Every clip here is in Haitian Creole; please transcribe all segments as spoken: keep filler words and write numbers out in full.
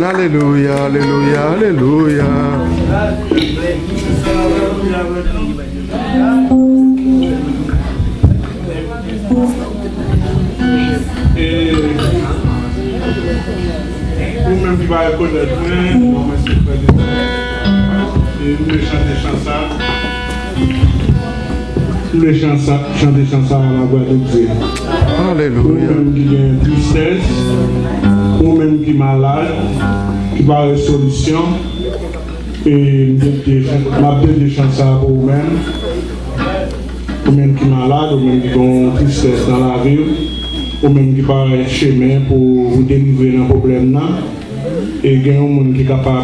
Alelouya, alelouya, alelouya. E ou menm ki pa rekonèt mwen, bon, mwen se frè de Tènèl. E nou vle chante chan sa. Nou vle chan sa, chante chan sa a la glwa de Dye. Alelouya. Ou menm ki gen tristès, ou menm ki malad, ki pa wè solisyon, e m dedye, m ap dedye chan sa a pou ou menm. Ou menm ki malad, ou menm ki gen yon tristès nan lavi w, ou menm ki pa wè chemen pou ou delivre nan pwoblèm nan, e gen yon moun ki kapab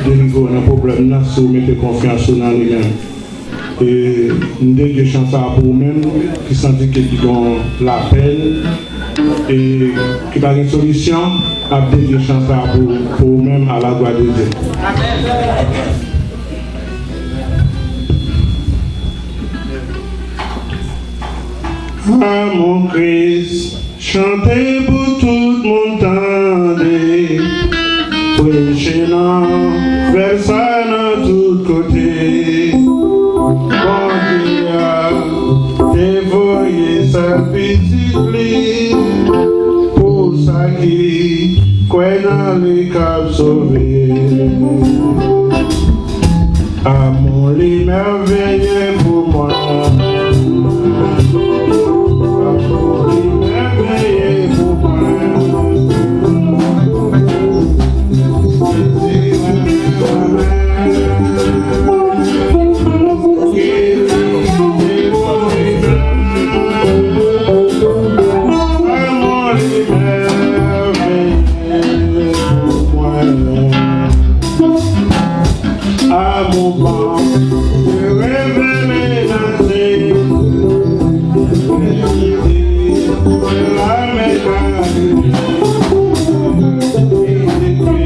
delivre w nan pwoblèm nan si w mete konfyans ou nan li menm. E m dedye chan sa a pou ou menm ki santi ke ki gen lapèn e ki pa gen solisyon, m ap dedye chan sa a pou, pou ou menm, à la gloire de Dieu. Amèn. Ah, mon Christ, chante pou tout moun tande. Preche nan bèl sa nan tout kote. Bondye a te voye sèl pitit li pou sa ki kwè nan li k ap sove. Amour li mèveye pou mwen. Amour li mèveye pou mwen. Amour li mèveye pou mwen. Amour ban, te revele nan se verite. La men kare, ki te kwe,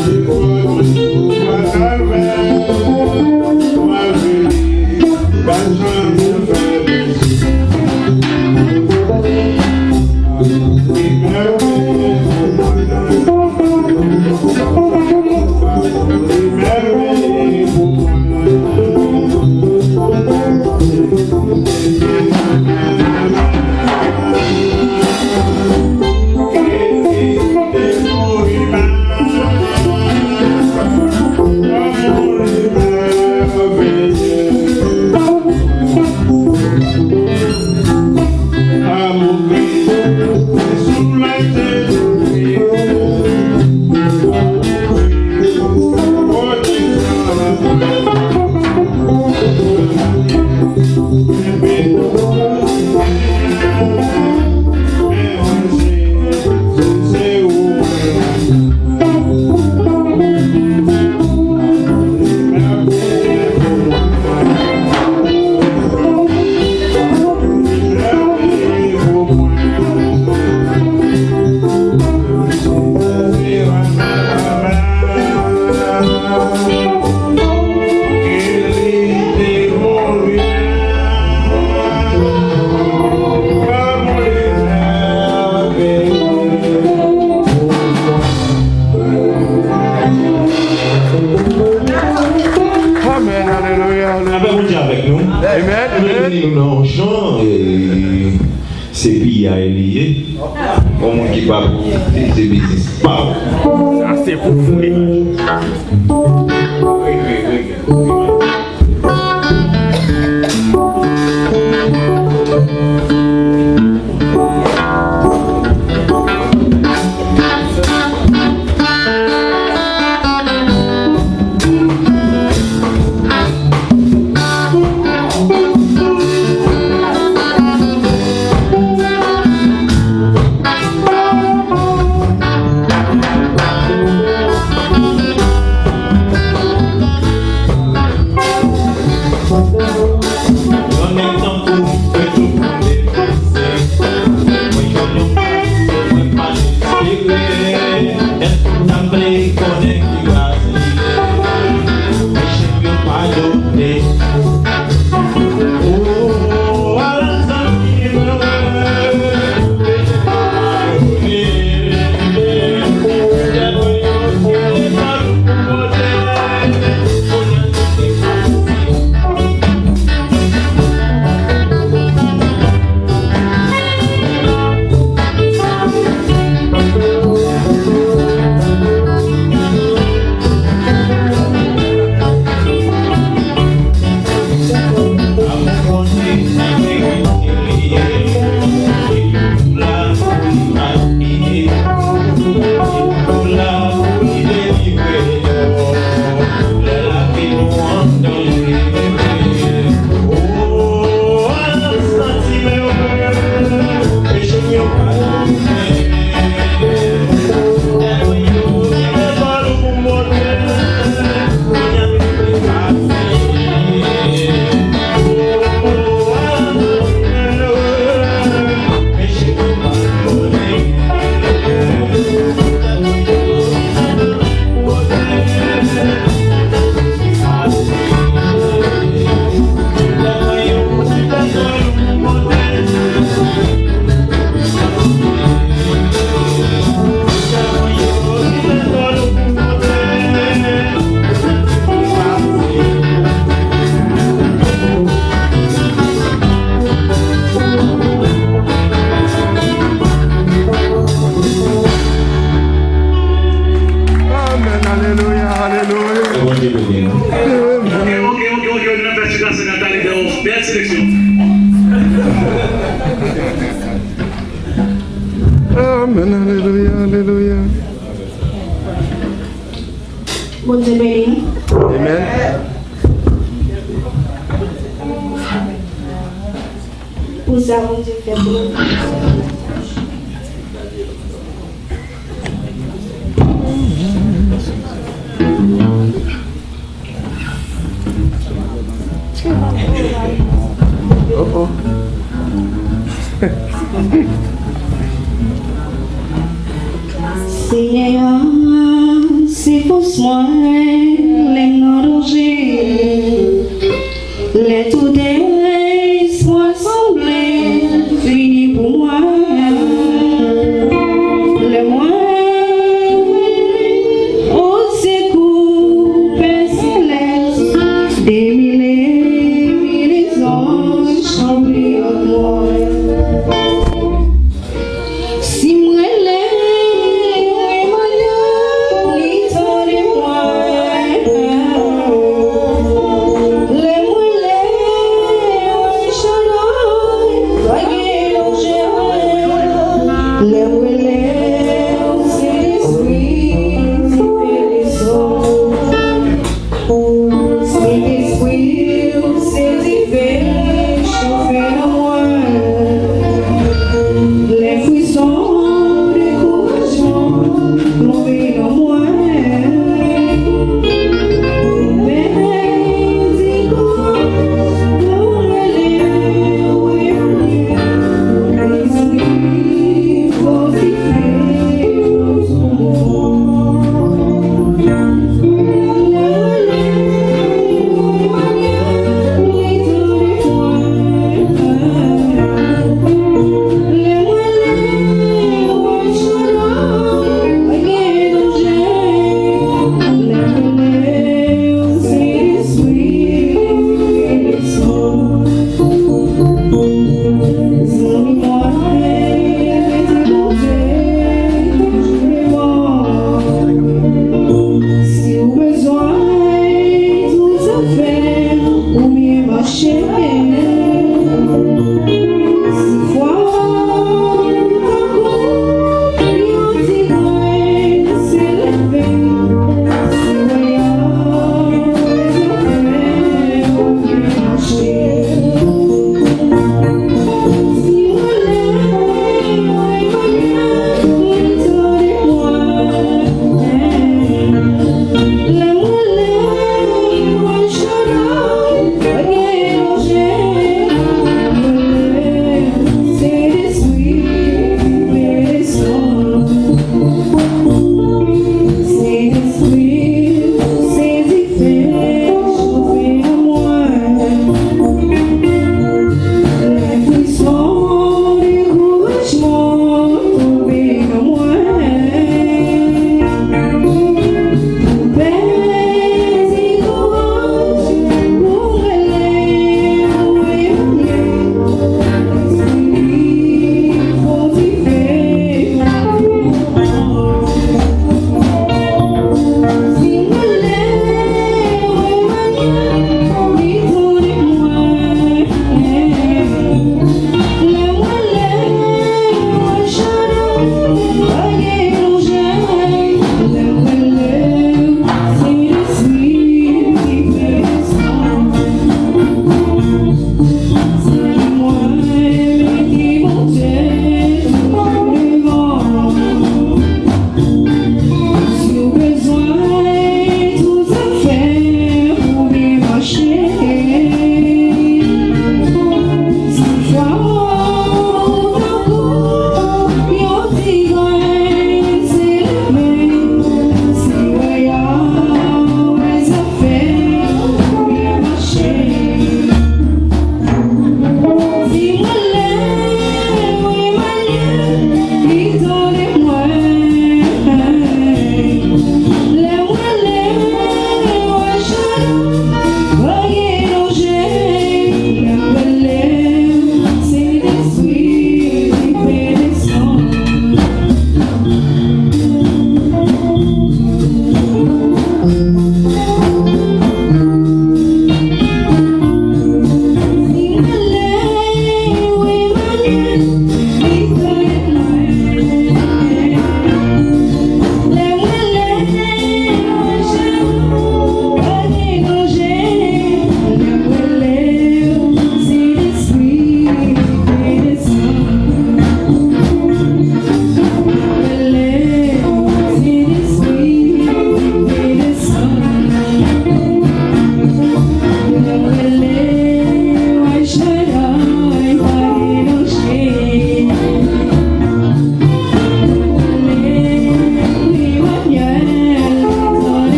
te fòme sou kwa kalvè. Malgre li pa t janm fè peze. Amèn, alelouya, alelouya. Apre Bondye avèk nou. Amèn, amèn. Nou vini nou nan yon jan, e, se piyay li ye. Yon moun ki pa pwofite, se biznis pa w. Sa se pou fre. Amen, alelouya, alelouya. Bondye beni nou. Amen. Pou sa Bondye fè pou nou. Oh, oh. Senyè a, se fòs mwen lè m nan danje. Lè tout espwa sanble fini pou mwen, lè mwen o sekou Pè Selès, de mil e mil zanj kanpe ak mwen. Si m rele Manyòk, li tande mwen. Lè m rele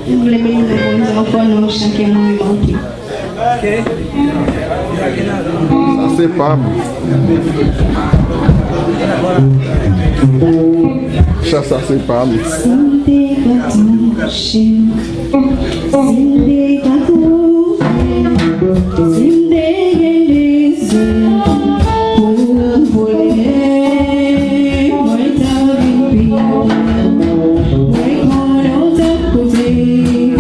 M vle beni nou Bondye ankò nan yon chan ke mwen renmen anpil. Sa se pa m. Chan sa se pa m. Si m te ka touche w, si m te ka touche w, si m te gen de zèl pou m vole, mwen ta vin pi lwen. Mwen konnen w t ap koute,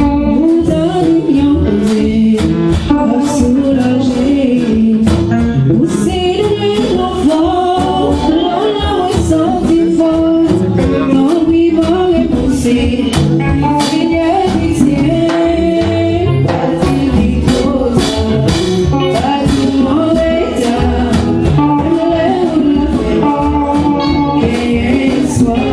ou ta vin yon kote, w ap soulaje. Ou se de rekonfò, lè w la mwen santi fò, tanpri pa repouse. Senyè, pitye, pa di li twò ta, pa di m an reta, menm lè ou la fè m genyen espwa.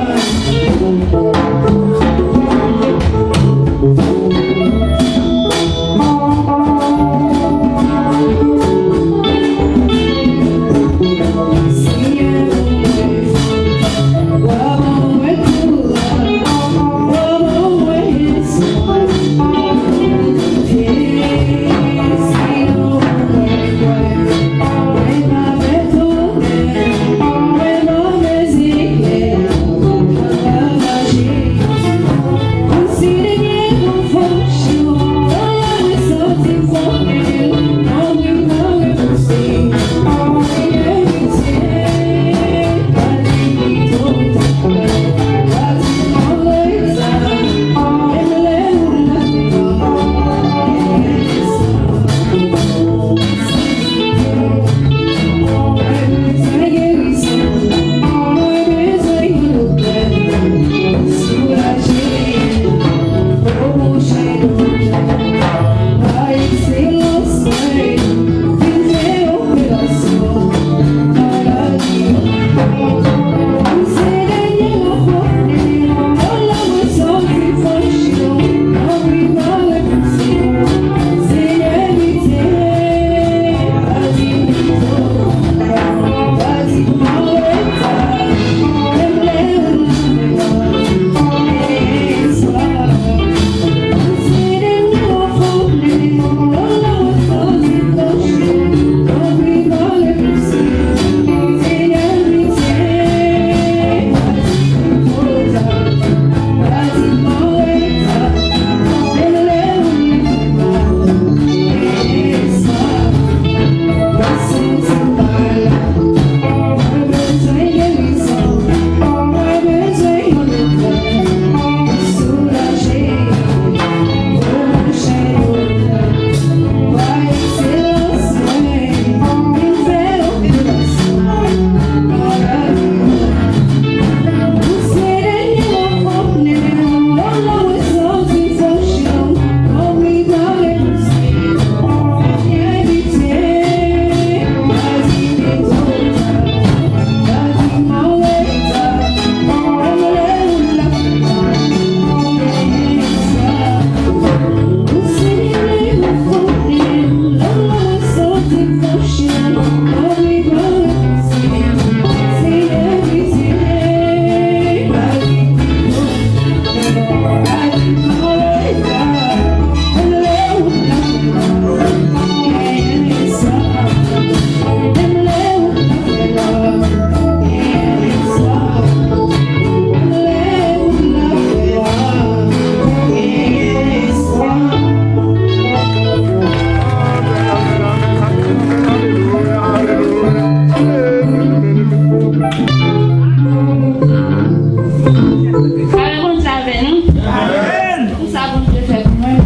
Pale Bondye avè nou. Amèn. Pou sa Bondye fè pou mwen.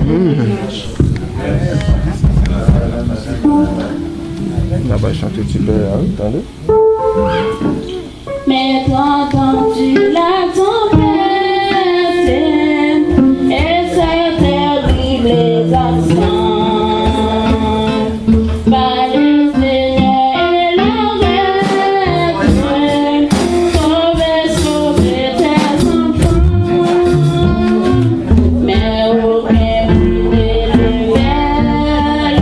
N ap al chante ti pè a, wi, tande. Maître, entends-tu la tempête et ses terribles accents? Parle, Seigneur, et l'arrête, sauve, sauve tes enfants. Mais aucun bruit ne révèle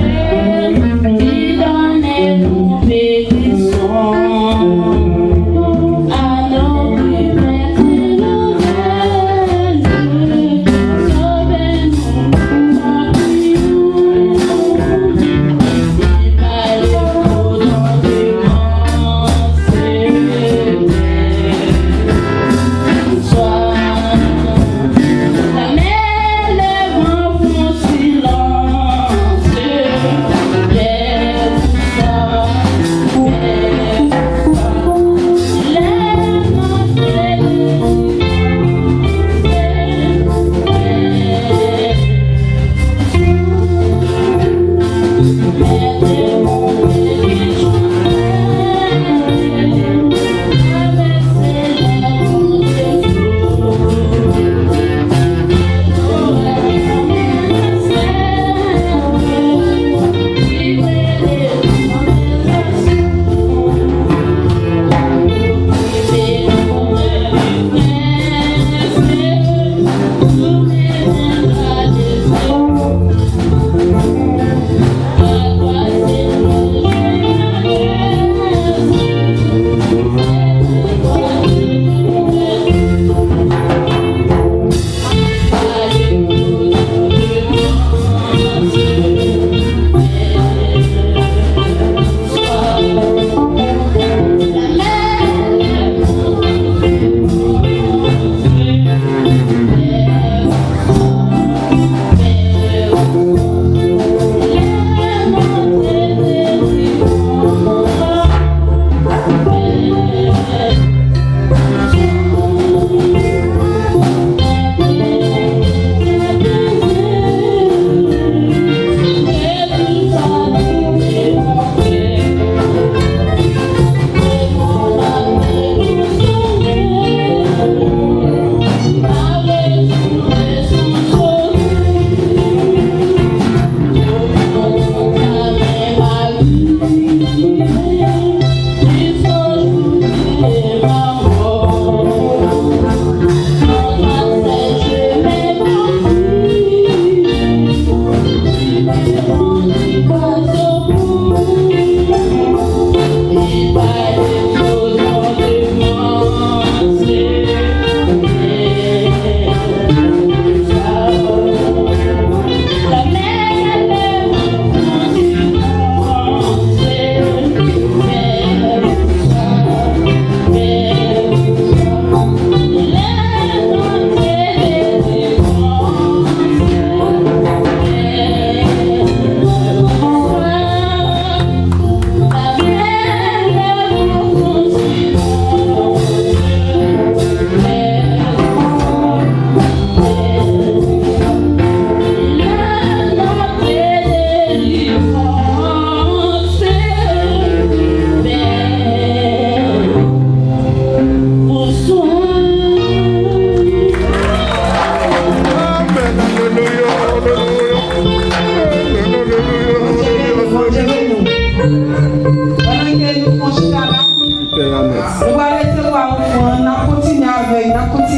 qui donne nous périsson. À nos cris,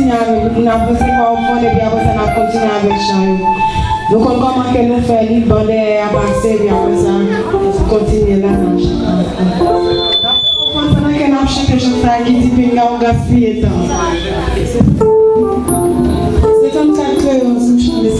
N ap vanse pa w fon, epi apre sa, n ap kontinye avèk chan yo. Nou konn kòman ke nou fè li, ban dèyè a pase, epi apre sa, kontinye la, n ap chante. N ap fè w fon pandan ke n ap chante chan sa a ki di pinga w gaspiye tan. Se trannkat kreyon sou chan de.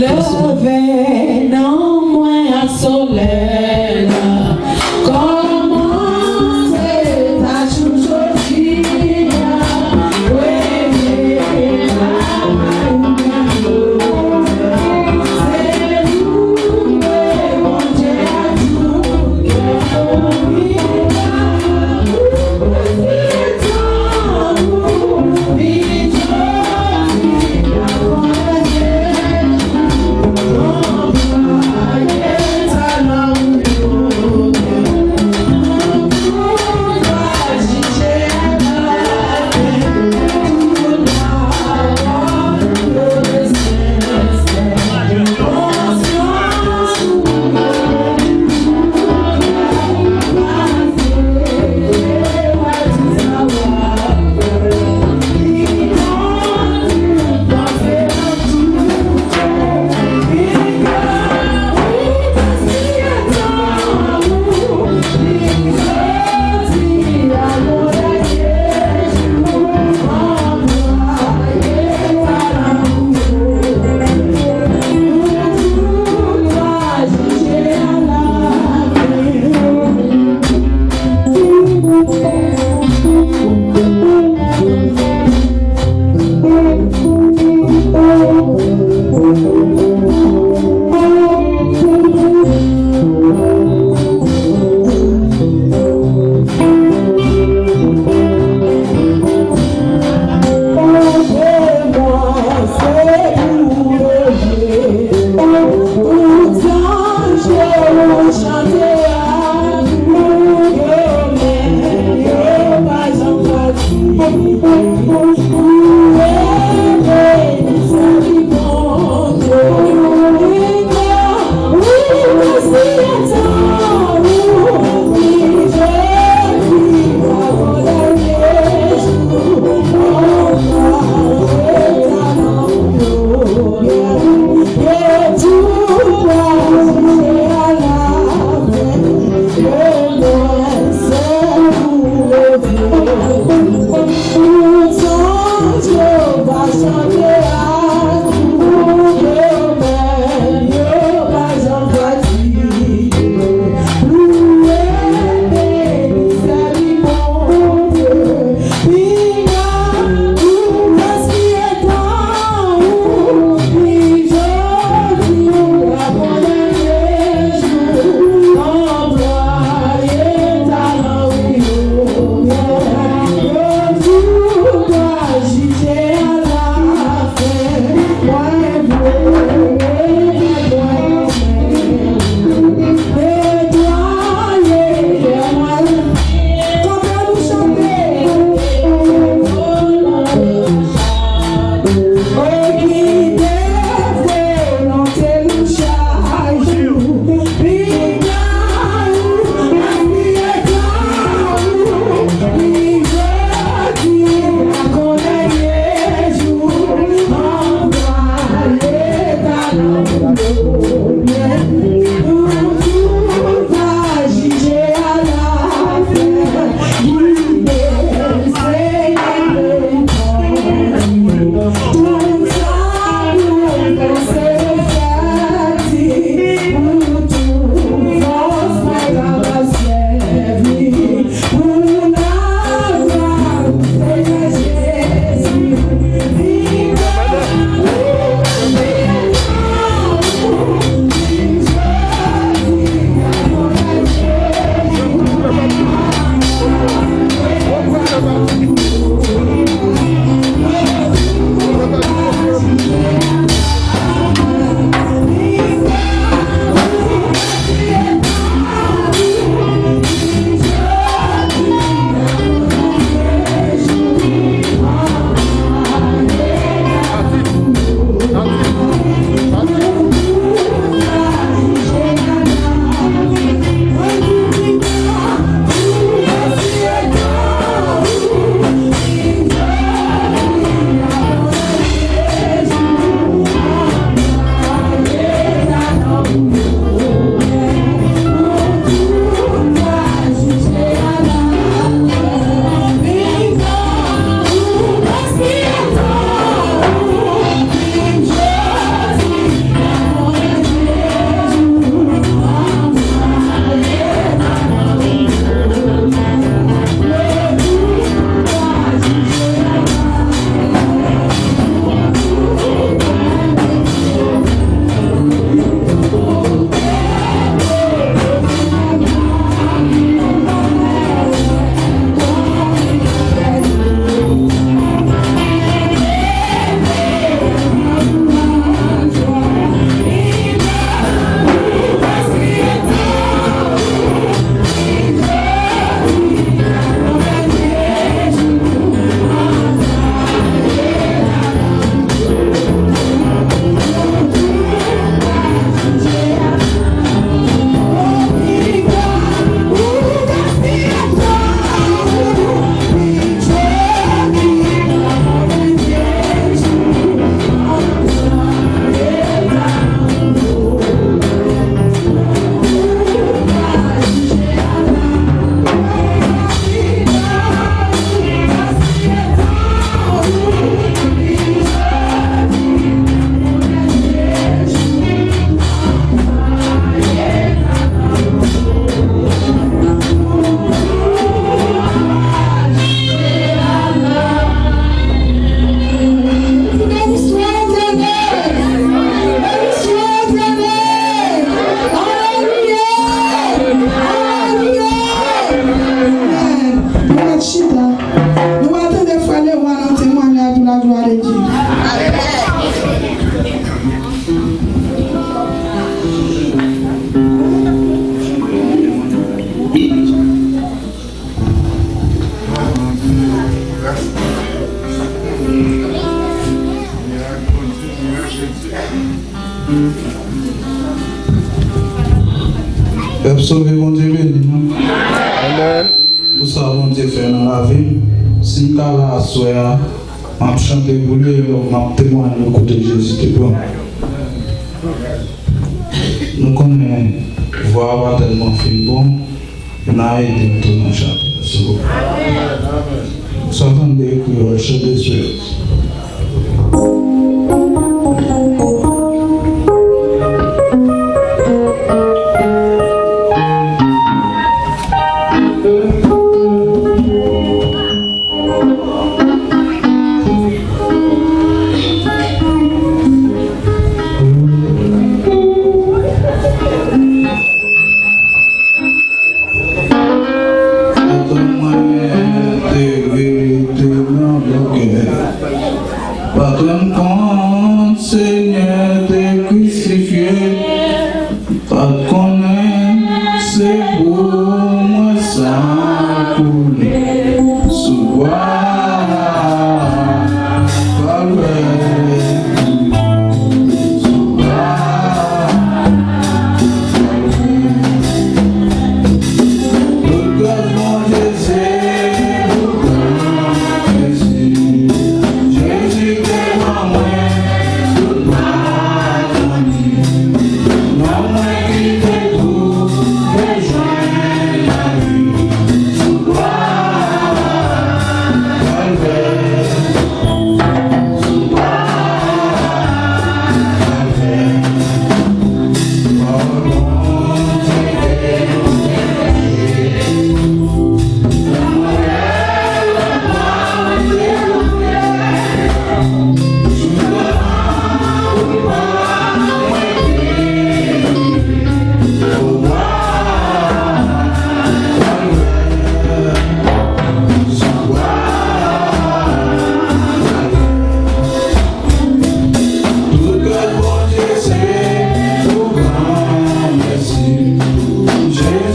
Leve nan mwen ak solèy la. Kòmanse ta jou jodi a. Premye travay ou gen pou fè. Se louwe Bondye ak tout kè w. Pèp sove, Bondye beni nou. Pou sa Bondye fè nan lavi m, si m ta la aswè a, m ap chante pou li, m ap temwaye nou kote Jezi te pran m. Nou konnen vwa a pa tèlman fin bon, n a ede m tou nan chante a, silvouplè. Sa tande kreyòl, chante sou yo.